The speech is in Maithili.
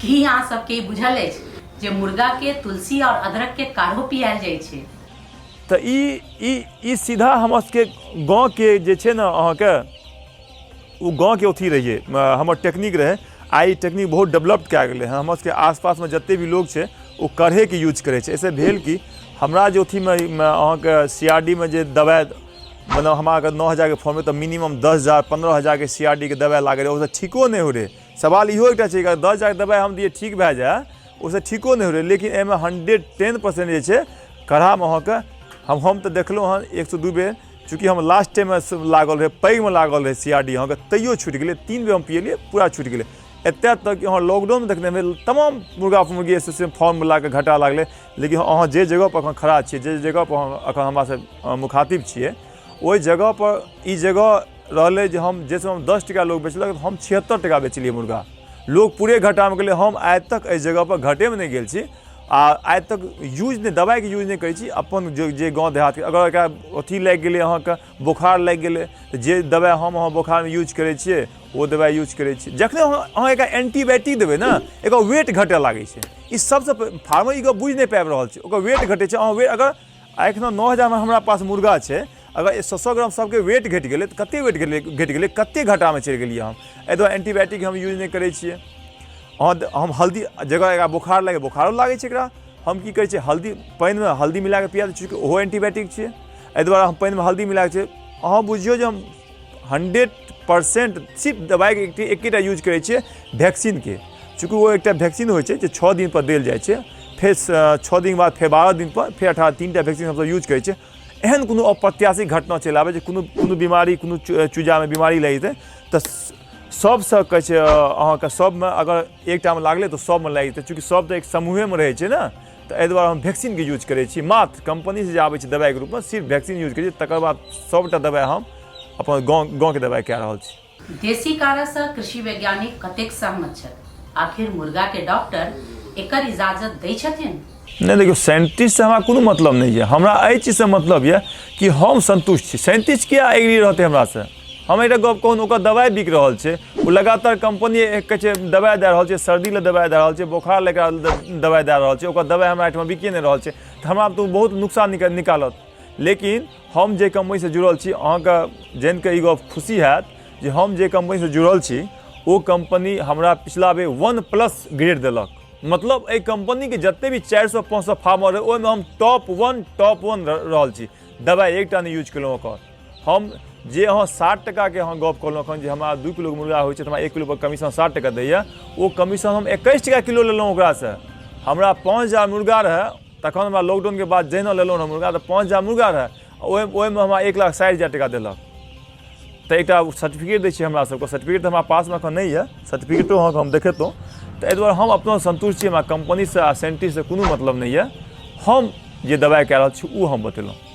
की अहाँ सबके ई बुझल अछि जे मुर्गा के तुलसी और अदरक के काढ़ो पियाल जाइ छै? तऽ ई ई ई सीधा हमर सबके गाँवके जे छै ने अहाँके ओ गाँवके अथी रहियै, हमर टेक्निक रहै। आइ ई टेक्निक बहुत डेवलप्ड कए गेलै हँ। हमर सबके आसपासमे जते भी लोग छै ओ काढ़ेके यूज करै छै। एहिसँ भेल कि हमरा जे अथीमे अहाँके सी आर डी मे जे दबाइ मतलब हमरा अगर 9000के फॉर्म तऽ मिनिमम 10,000 15,000के सी आर डी के दबाइ लागै रहै, ओहिसँ ठीको नहि होइ रहै। सवाल इहो एकटा छै, अगर 10,000के दबाइ हम दियै ठीक भए जाए, ओहिसँ ठीको नहि होइ रहै। लेकिन एहिमे 110% जे छै काढ़ामे अहाँके हम तऽ देखलहुँ हँ 102 बेर, चूँकि हम लास्ट टाइममे लागल रहै, पैघमे लागल रहै सी आर डी अहाँके, तैयो छुटि गेलै। 3 बेर हम पियलियै, पूरा छुटि गेलै। एतेक तक कि अहाँ लॉकडाउनमे देखने हेबै तमाम मुर्गा मुर्गी एसोसिएशन फॉर्म मिलाकऽ घाटा लागलै। लेकिन अहाँ जे जगहपर एखन खड़ा छियै, जे जगहपर अहाँ एखन हमरासँ मुखातिब छियै, ओहि जगहपर ई जगह रहलै जे हम जे समयमे 10 टका लोक बेचलक, हम 76 टका बेचलियै मुर्गा। लोक पूरे घाटामे गेलै। हम आइ तक एहि जगहपर घाटेमे नहि गेल छी आ आइ तक यूज नहि, दबाइके यूज नहि करै छी। अपन जे जे गाँव देहातके अगर एकरा अथी लागि गेलै, अहाँके बोखार लागि गेलै, तऽ जे दबाइ हम अहाँ बोखारमे यूज करै छियै ओ दबाइ यूज करै छियै। जखने अहाँ एकरा एन्टीबायोटिक देबै ने, एकर वेट घटऽ लागै छै। ई सबसँ फार्मर ई गप बुझि नहि पाबि रहल छै। ओकर वेट घटै छै। अहाँ वेट अगर एखनो 9000मे हमरा पास मुर्गा छै, अगर 100 ग्राम सबके वेट घटि गेलै तऽ कते वेट घटि गेलै, कते घाटामे चलि गेलियै हम। एहि दुआरे एन्टीबायोटिक हम यूज नहि करै छियै। अहाँ हम हल्दी जगह एकरा बोखार लागि, बोखारो लागै छै एकरा, हम की करै छियै, हल्दी पानिमे हल्दी मिलाकऽ पिया दै छियै, ओहो एन्टीबायोटिक छियै। एहि दुआरे हम पानिमे हल्दी मिलाकऽ छै। अहाँ बुझियौ जे हम 100% सिर्फ दबाइके एकेटा यूज करै छियै, वैक्सीनके। चूँकि ओ एकटा वैक्सीन होइ छै जे 6 दिनपर देल जाइ छै, फेर 6 दिन बाद फेर 12 दिनपर, फेर 18, 3टा वैक्सीन हमसब यूज करै छियै। एहन कोनो अप्रत्याशित घटना चलि आबै जे कोनो कोनो बीमारी, कोनो चूजामे बीमारी लागि जेतै तऽ सबसँ कहै छै अहाँके सबमे अगर एकटामे लागलै तऽ सबमे लागि जेतै, चूँकि सब तऽ एक समूहेमे रहै छै ने। तऽ एहि दुआरे हम वैक्सीनके यूज करै छी। मात्र कम्पनीसँ जे आबै छै दबाइके रूपमे सिर्फ वैक्सीन यूज करै छी, तकर बाद सबटा दबाइ हम अपन गाँवके दबाइ कए रहल छी। देसी काढ़ासँ कृषि वैज्ञानिक कतेक सहमत छथि? आखिर मुर्गा के डॉक्टर एकर इजाजत दै छथिन? नहि, देखियौ, साइंटिस्टसँ हमरा कोनो मतलब नहि यऽ। हमरा एहि चीजसँ मतलब यऽ कि हम सन्तुष्ट छी। साइंटिस्ट किया एग्री रहतै हमरासँ? हम एकटा गप कहू, ओकर दबाइ बिक रहल छै, ओ लगातार कम्पनी कहै छै दबाइ दए रहल छै, सर्दी लए दबाइ दए रहल छै, बोखार लए एकरा दबाइ दए रहल छै, ओकर दबाइ हमरा एहिठाम बिकिए नहि रहल छै, तऽ हमरा तऽ ओ बहुत नुकसान निकालत। लेकिन हम जे कम्पनीसँ जुड़ल छी, अहाँके जानिकऽ ई गप खुशी हैत जे हम जे कम्पनीसँ जुड़ल छी ओ कम्पनी हमरा पिछला बेर 1+ ग्रेड देलक। मतलब एहि कम्पनीके जते भी 400 500 फार्मर रहै ओहिमे हम टॉप वन रहल छी। दबाइ एकटा नहि यूज केलहुँ ओकर हम। जे अहाँ 60 टकाके अहाँ गप कहलहुँ एखन जे हमरा 2 किलोके मुर्गा होइ छै तऽ हमरा 1 किलोपर कमीशन 60 टका दैए, ओ कमीशन हम 21 टका किलो लेलहुँ ओकरासँ। हमरा 5000 मुर्गा रहै तखन, हमरा लॉकडाउनके बाद जहिना लेलहुँ रहए मुर्गा तऽ 5000 मुर्गा रहै, ओहिमे हमरा 1,60,000 टका देलक। तऽ एकटा सर्टिफिकेट दै छै हमरा सबके, सर्टिफिकेट तऽ हमरा पासमे एखन नहि यऽ, सर्टिफिकेटो अहाँके हम देखेतहुँ। तऽ एहि दुआरे हम अपनो सन्तुष्ट छी। हमरा कम्पनीसँ आ साइंटिस्टसँ कोनो मतलब नहि यऽ। हम जे दबाइ कए रहल छी ओ हम बतेलहुँ।